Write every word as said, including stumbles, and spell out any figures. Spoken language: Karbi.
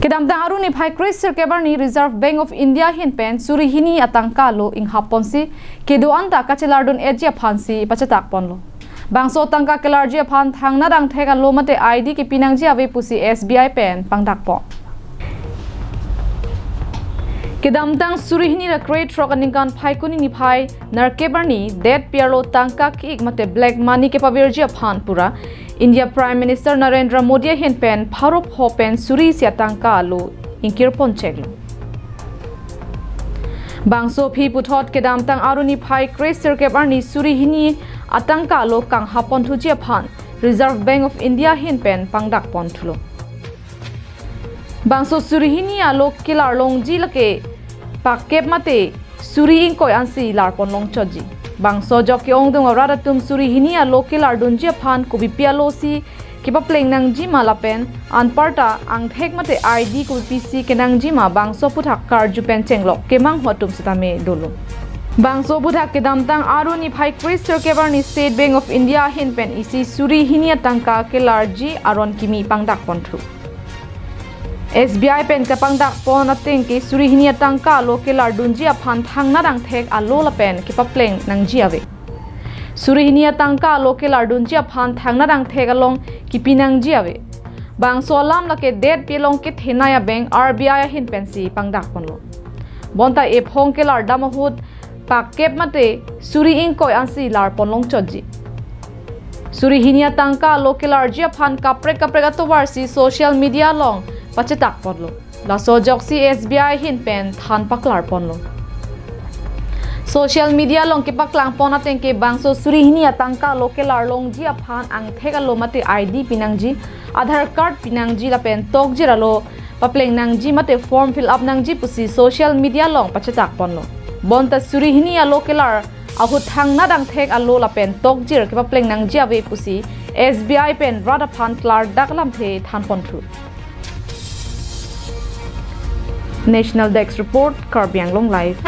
Kedamtang Aru niphai kre sirkep arni Reserve Bank of India ahin pen suri hini atangka alo inghap ponsi kedo-an ta kachelar dun-eji aphan si pachetak ponlo. Bangso tangka kelarji aphan thangnat angthek alo mate I D kepi nangji ave pusi S B I pen pangdak pon. Kedamtang suri hini ra kre throk aningkan Phaikuni niphai nerkep arni detpi arlo tangka ki-ik mate black money kepavirji aphan pura India Prime Minister Narendra Modi ahin pen pharo pho pen suri isi atangka alo ingkir pon cheklo. Bangso aphi puthot kedamtang Aru niphai kre sirkep arni suri hini atangka alo kanghap pon thuji aphan Reserve Bank of India ahin pen pangdak pon thulo. Bangso suri hini alo kelar longji lake pakkep mate suri ingkoi ansi lar pon long chotji. Bangso ajok ke-ongdung arat atum suri hini alo kelar dunji aphan kopipi alo si kepapleng nangji ma lapen anparta angthek mate I D kopipi si kenangji ma bangso aphuthak karju pen chenglok kemanghu atum setame dolo. Bangso aphuthak kedamtang Aru niphai kre sirkep arni State Bank of India ahin pen isi suri hini atangka kelarji aron kimi pangdak pon thu. S B I pen kapangdak pon ateng ke suri hini atangka alo kelar dunji aphan thangnat angthek alo lapen kepapleng nangji ave. Suri hini atangka alo kelar dunji aphan thangnat angthek along kipi nangji ave. Bangso alam lake detpi along kethenei abeng R B I ahin pensi pangdak ponlo. Bonta ephong kelar dam ahut pakkep mate suri ingkoi ansi lar pon long chotji. Suri hini atangka alo kelarji aphan kaprek kaprek atovar si social media along pachetak ponlo. Laso ajoksi S B I ahin pen than paklar ponlo. Social media along kepaklang pon ateng ke bangso suri hini atangka alo kelar longji aphan angthek alo mate I D pinangji, Aadhaar card pinangji lapen tokjir alo papleng nangji mate form fill up nangji pusi social media along pachetak ponlo. Bonta suri hini alo kelar ahut thangnat angthek alo lapen tokjir kepapleng nangji ave pusi S B I pen rat aphan klardak lamthe than pon thu. National Desk Report, Karbi Anglong Live.